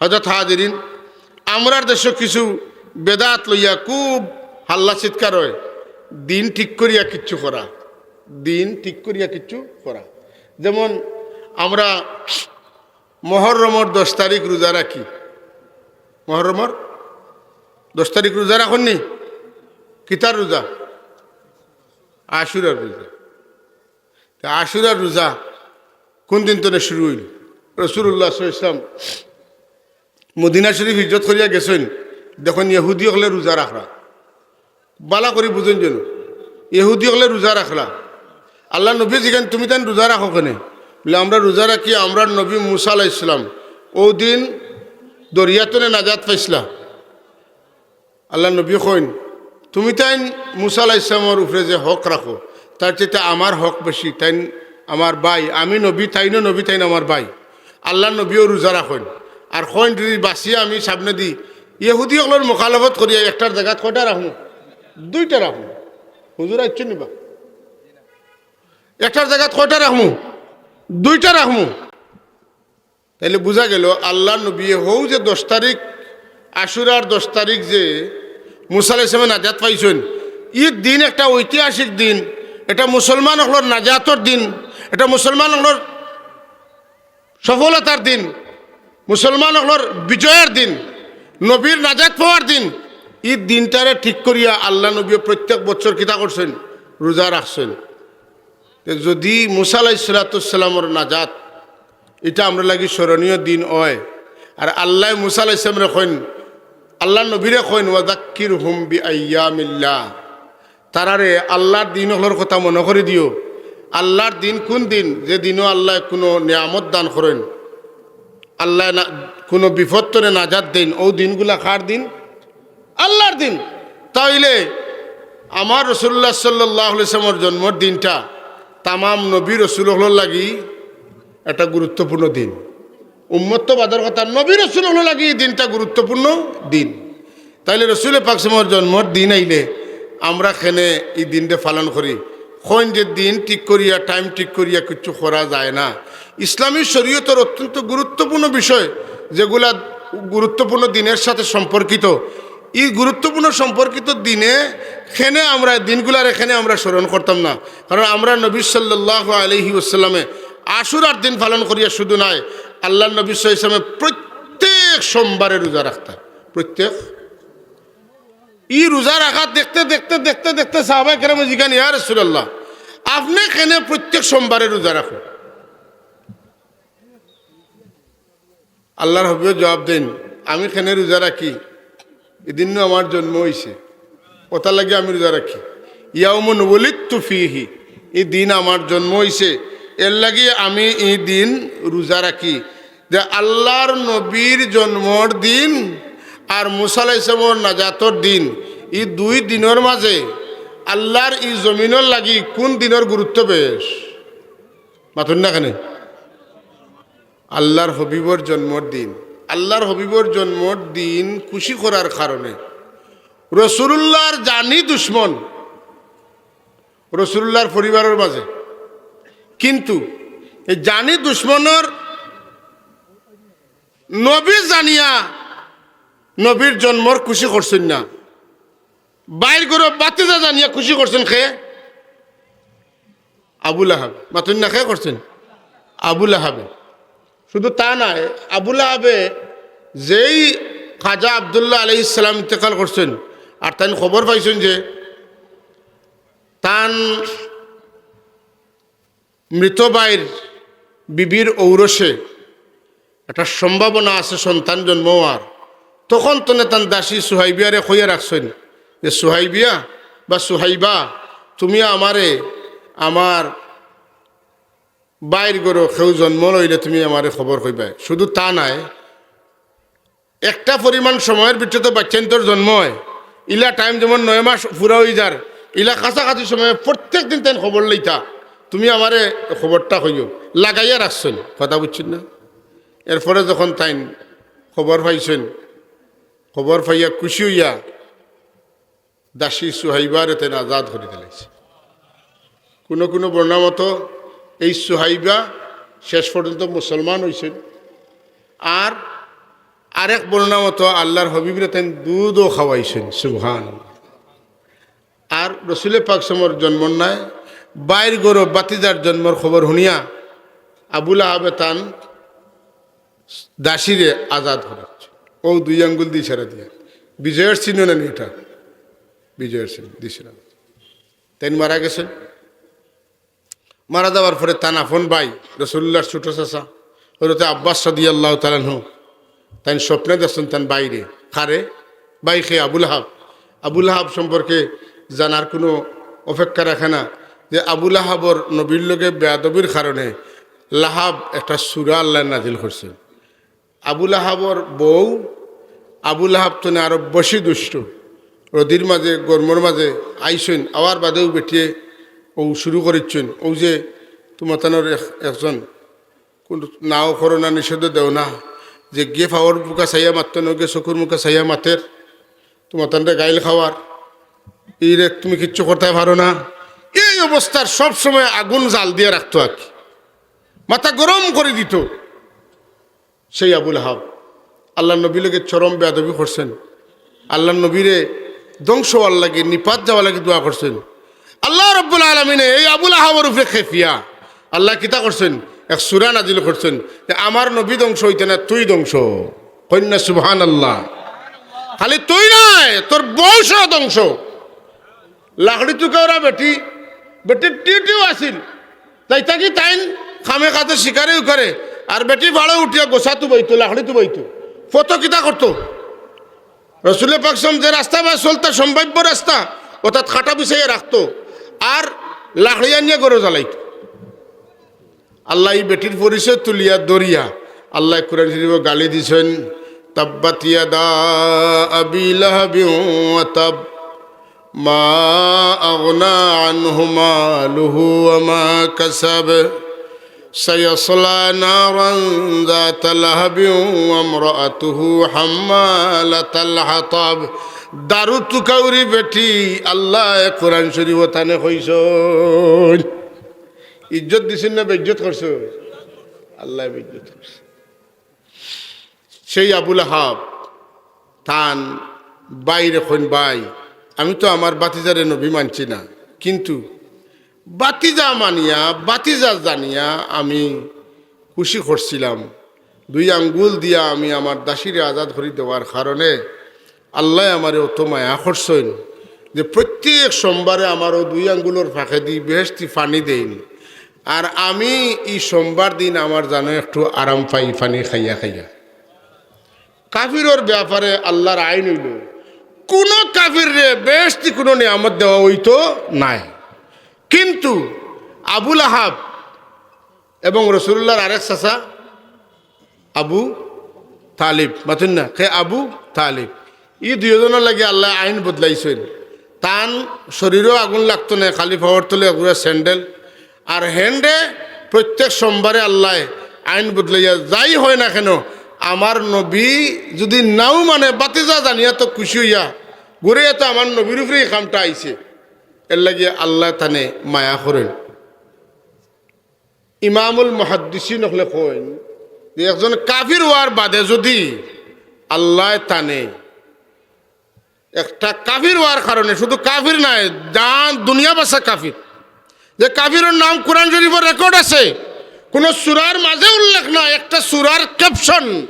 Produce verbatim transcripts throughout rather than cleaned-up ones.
হযরত হাজিরিন, আমরার দেশো কিছু বেদাত লইয়া খুব হাল্লা চিৎকার অয়, দিন ঠিক করিয়া কিচ্ছু করা, দিন ঠিক করিয়া কিচ্ছু করা। যেমন আমরা মহররমর দশ তারিখ রোজা রাখি, মহররমর দশ তারিখ রোজা রাখইন নি? কিতার রোজা? আশুরার রোজা। তে আশুরার রোজা কুন দিন তনে শুরু অইল? রাসূলুল্লাহ সাল্লাল্লাহু আলাইহি ওয়াসাল্লাম মদিনা শরীফ হিজরত করিয়া গেছইন, দেখইন ইহুদি অকলে রোজা রাখরা। ভালা করি বুঝইন যেন, ইহুদি অকলে রোজা রাখরা। আল্লার নবীয়ে জিগাইন, "তুমি তাইন রোজা রাখো কেনে?" বুলে, "আমরা রোজা রাখি, আমরার নবী মুসা আলাইহিস সালাম অউ দিন দরিয়া তনে নাজাত পাইছলা।" আল্লার নবীয়ে কইন, "তুমি তাইন মুসা আলাইহিস সালামর উপরে যে হক রাখো, তার চাইতে আমার হক বেশি। তাইন আমার ভাই, আমি নবী, তাইনও নবী, তাইন আমার ভাই।" আল্লার নবীও রোজা রাখইন। আর কইন, "যদি বাঁচিয়া আমি সামনেদি ইহুদি অকলর মুখালফত করিয়া একটার জাগাত কয়টা রাখমু? দুইটা রাখমু।" হুজুর আইচ্ছইন নি বা? একটার জাগাত কয়টা রাখমু? দুইটা রাখমু। তাইলে বুঝা গেল, আল্লার নবীয়ে হউ যে দশ তারিখ, আশুরার দশ তারিখ যে মুসা আলাইহিস সালামে নাজাত পাইছইন, ই দিন একটা ঐতিহাসিক দিন, এটা মুসলমান অকলর নাজাতর দিন, এটা মুসলমান অকলর সফলতার দিন, মুসলমান অকলর বিজয়র দিন, নবীর নাজাত পাওয়ার দিন। ই দিনটারে ঠিক করিয়া আল্লার নবীয়ে প্রত্যেক বছর কিতা করছইন? রোজা রাখছইন। তে যদি মুসা আলাইহিস সালাতু ওয়াস সালামর নাজাত, ইটা আমরার লাগি স্মরণীয় দিন অয়, আর আল্লায় মুসা আলাইহিস সালামরে কইন, আল্লার নবীরে কইন, "ওয়াযাক্কিরহুম বিআইয়ামিল্লাহ।" তারারে আল্লার দিন অকলর কথা মনো করি দিও। আল্লার দিন কুন দিন? যে দিনও আল্লায় কুনু নিয়ামত দান করইন, আল্লায় না, কুনু বিপদ তনে নাজাত দেইন, অউ দিনগুলা কার দিন? আল্লার দিন। তাইলে আমার রাসূলুল্লাহ সাল্লাল্লাহু আলাইহি ওয়াসাল্লামর জন্মর দিনটা তামাম নবী রাসূল অকলর লাগি একটা গুরুত্বপূর্ণ দিন। উম্মত তো বাদর কথা, নবী রাসূল অকলর লাগি ই দিনটা গুরুত্বপূর্ণ দিন। তাইলে রাসূলে পাক সাল্লাল্লাহু আলাইহি ওয়াসাল্লামর জন্মর দিন আইলে আমরা কেনে ই দিনটা পালন করি। কইন যে দিন ঠিক করিয়া, টাইম ঠিক করিয়া কিচ্ছু করা যায় না। ইসলামী শরীয়তর অত্যন্ত গুরুত্বপূর্ণ বিষয়, যেগুলা গুরুত্বপূর্ণ দিনের সাথে সম্পর্কিত, ই গুরুত্বপূর্ণ সম্পর্কিত দিনে কেনে আমরা, দিনগুলারে কেনে আমরা স্মরণ করতাম না? কারণ আমরার নবী সাল্লাল্লাহু আলাইহি ওয়াসাল্লামে আশুরার দিন পালন করিয়া শুধু নায়, আল্লার নবী সাল্লাল্লাহু আলাইহি ওয়াসাল্লামে প্রত্যেক সোমবারে রোজা রাখতা। প্রত্যেক, ই রোজা রাখা দেখতে দেখতে দেখতে দেখতে সাহাবায়ে কেরামে জিগাইন, "ইয়া রাসূলুল্লাহ, আপনে কেনে প্রত্যেক সোমবারে রোজা রাখইন?" আল্লার হাবিবে জবাব দেইন, "আমি কেনে রোজা রাখি? ই দিন নু আমার জন্ম অইছে, অতার লাগি আমি রোজা রাখি। ইয়াউমুন উলিদতু ফিহি, ই দিন আমার জন্ম অইছে, এর লাগি আমি ই দিন রোজা রাখি।" যে আল্লার নবীর জন্মর দিন আর মুসা আলাইহিস সালামর নাজাতর দিন, ই দুই দিনর মাঝে আল্লার ই জমিনর লাগি কুন দিনর গুরুত্ব বেশ? মাতইন না কেনে? আল্লার হাবিবর জন্মর দিন। আল্লার হাবিবর জন্মর দিন খুশি করার কারণে রাসূলুল্লাহর জানি দুশমন রাসূলুল্লাহর পরিবারর মাঝে, কিন্তু ই জানি দুশমনর নবী জানিয়া নবীর জন্মর খুশি করছইন না, বাইর ঘরর ভাতিজা জানিয়া খুশি করছইন কে? আবু লাহাব। মাতইন না, কে করছইন? আবু লাহাবে। শুধু তা নায়, আবু লাহাবে যেই খাজা আব্দুল্লাহ আলাইহিস সালাম ইন্তেকাল করছইন, আর তাইন খবর পাইছইন যে তান মৃত ভাইর বিবির ঔরসে একটা সম্ভাবনা আছে সন্তান জন্ম অওয়ার। তখন তনে তান দাসী সুহাইবিয়ারে কইয়া রাখছইন যে, "সুহাইবিয়া বা সুহাইবা, তুমি আমারে আমার ভাইর ঘরো কেউ জন্ম লইলে তুমি আমারে খবর কইবায়।" শুধু তা নায়, একটা পরিমাণ সময়র ভিতরে তো বাচ্চাইন্তর জন্ম অয়, ইলা টাইম যেমন নয় মাস পুরা অইযার, ইলা কাছাকাছি সময়ে প্রত্যেক দিন তাইন খবর লইতা, তুমি আমারে খবরটা কইও, লাগাইয়া রাখছইন, কথা বুঝছইন না? এরপরে যখন তাইন খবর পাইছইন, খবর পাইয়া খুশি অইয়া দাসী সুহাইবারে তাইন আজাদ করি দিলাইছে। কুনু কুনু বর্ণনা মতো এই সুহাইবা শেষ পর্যন্ত মুসলমান অইছইন। আর আরেক বর্ণনা মতো আল্লাহর হাবিবরে তাইন দুধও খাওয়াইছইন। সুবহানাল্লাহ। আর রসুলে পাক সমর জন্মর নাই, বাইর গরো ভাতিজার জন্মর খবর হুনিয়া আবু লাহাবে তান দাসীরে আজাদ করেছে। ও দুই আঙ্গুল দি ইশারা দিয়া। বিজয়ের চিহ্ন নানি এটা? বিজয়ের চিহ্ন দিছিলাম। তাইন মারা গেছে। মারা যাওয়ার পরে তান আপন ভাই, রসুলুল্লাহর ছোট চাচা হযরতে আব্বাস রাদিয়াল্লাহু তাআলা আনহু, তাইন স্বপ্নে দেখছেন তান ভাইরে। কারে? ভাই কে? আবু লাহাব। আবু লাহাব সম্পর্কে জানার কোনো অপেক্ষা রাখে না যে আবু লাহাবর নবীর লগে বেয়াদবির কারণে লাহাব একটা সূরা আল্লাহ নাজিল করছেন। আবু লাহাবর বউ, আবু লাহাব তনে আরো বেশি দুষ্ট। রদির মাঝে, গরমর মাঝে আইছইন, আওয়ার বাদেউ বেটিয়ে ও শুরু করিচ্ছইন, ও যে তুমাতানোর এক-, একজন, কোন নাও করো না, নিষেধ দেও না, যে গিয়ে ফাওর মুখা চাইয়া মাততো না, গিয়ে চকুর মুখা চাইয়া মাতের, তুমাতানরে গাইল খাওয়ার, এই রে তুমি কিচ্ছু করতে পারো না। এই অবস্থার সব সময় আগুন জাল দিয়া রাখতো আর কি, মাথা গরম করি দিত। সেই আবু লাহাব আল্লাহর নবীর লগে চরম বেয়াদবি করছেন, আল্লাহর নবীরে ধ্বংস হওয়ার লাগি, নিপাত যাওয়ার লাগি দোয়া করছেন। আল্লাহ রাব্বুল আলামিনে এই আবু লাহাবর উপরে খেপিয়া আল্লাহ কিতা করছেন? এক সূরা নাজিল করছেন যে, "আমার নবী ধ্বংস হইতে না, তুই ধ্বংস হ।" কইন না সুবহানাল্লাহ। খালি তুই নায়, তোর বংশ ধ্বংস। লাকড়ি তুকাওরা বেটি, বেটির টিউটিও আছিল। তাই থাকি তাইন কামে কাজে শিকারে উকারে, আর বেটি ফাড়ো উঠিয়া গোছা তুবাইতো, লাকড়ি তুবাইতো। ফতো কিতা করতো? রসুলে পাকসম যে রাস্তা বা চলতা সম্ভাব্য রাস্তা, অর্থাৎ খাটা বিছাইয়া রাখতো, আর লাকড়ি আনিয়া গরো জ্বালাইতো। আল্লাহ এই বেটির পরিচয় তুলিয়া ধরিয়া আল্লাহ কোরআন শরীফে গালি দিছেন, "তাব্বাত ইয়াদা আবি লাহাবিন ওয়া তাব, মা আগনা আনহু মালুহু ওয়া মা কাসাব, সায়াসলা নারান যাতা লাহাবিন ওয়া ইমরাআতুহু হাম্মালাতাল হাতাব।" দারু তুকাউরি বেটি, আল্লাহ কোরআন শরীফ তানে কইছইন। ইজ্জত দিছইন না বেইজ্জত করছইন? আল্লাহ বেইজ্জত করছইন। সেই আবু লাহাব তান ভাইরে কইন, "ভাই, আমি তো আমার ভাতিজারে নবী মানছি না, কিন্তু ভাতিজা মানিয়া, ভাতিজা জানিয়া আমি খুশি করছিলাম। দুই আঙ্গুল দিয়া আমি আমার দাসীরে আজাদ করি দেওয়ার কারণে আল্লাহ আমারে অত মায়া করছইন যে প্রত্যেক সোমবারে আমার ও দুই আঙ্গুলর ফাঁকেদি বেহেশতি পানি দেইন, আর আমি এই সোমবার দিন আমার জানো একটু আরাম পাই পানি খাইয়া খাইয়া।" কাফিরর ব্যাপারে আল্লাহর আইন অইলো, কোনো কাফিররে বেহেশতি কোনো নিয়ামত দেওয়া অইতো নায়। কিন্তু আবু লাহাব এবং রসুলুল্লাহর আরেক চাচা আবু তালিব, মাতইন না, কে? আবু তালিব। ই দুইওজনর লাগি আল্লাহ আইন বদলাইছইন। তান শরীরও আগুন লাগতো না, খালি পাওর তলে এগুলা স্যান্ডেল। আর হেনরে প্রত্যেক সোমবারে আল্লাহ আইন বদলাইয়া যাই হয় না কেন, আমার নবী যদি নাও মানে, ভাতিজা জানিয়া তো খুশি অইয়া, ঘুরে তো আমার নবীর উপরে এই কামটা আইছে, এর লাগি আল্লাহ তানে মায়া করেন। ইমামুল মুহাদ্দিসিন অকলে কইন যে একজন কাফির অওয়ার বাদে যদি আল্লাহ তানে একটা কাফির অওয়ার কারণে, শুধু কাফির নায়, জান দুনিয়া বাসা কাফির, যে কাফিরর নাম কোরআন শরীফর রেকর্ড আছে, কোনো সূরার মাঝে উল্লেখ নাই, একটা সূরার ক্যাপশন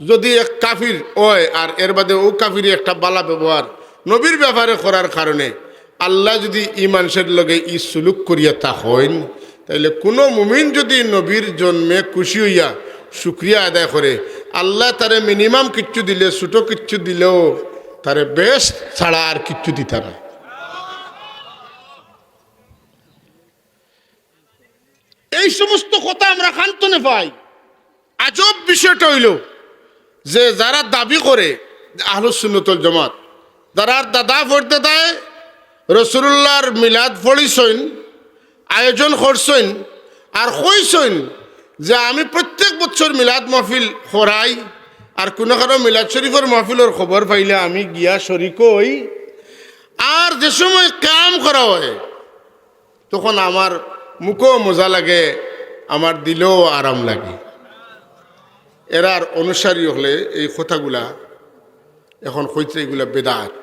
যদি এক কাফির অয় আর এর বাদে ও কাফিরে একটা বালা ব্যবহার নবীর ব্যাপারে করার কারণে আল্লাহ যদি ই মানষর লগে ই সুলুক করিয়া থাকইন, তাইলে কোনো মুমিন যদি নবীর জন্মে খুশি অইয়া শুকরিয়া আদায় করে, আল্লাহ তারে মিনিমাম কিচ্ছু দিলে, ছোট কিচ্ছু দিলেও তারে বেহেশত ছাড়া আর কিচ্ছু দিতা না। এই সমস্ত কথা আমরা কান তনে পাই। আজব বিষয়টা অইলো যে যারা দাবি করে যে আহলুস সুন্নাত ওয়াল জামাত, যারার দাদা পরদাদায় রসুলুল্লাহর মিলাদ পড়ছইন, আয়োজন করছইন, আর কইছইন যে আমি প্রত্যেক বছর মিলাদ মাহফিল করাই, আর কোনো কারো মিলাদ শরীফর মাহফিলর খবর পাইলে আমি গিয়া শরিক অই, আর যে সময় কিয়াম করা হয় তখন আমার মুখও মজা লাগে, আমার দিলও আরাম লাগে। এরার অনুসারী অকলে এই কথাগুলা এখন কইতরা ইগুলা বেদাত।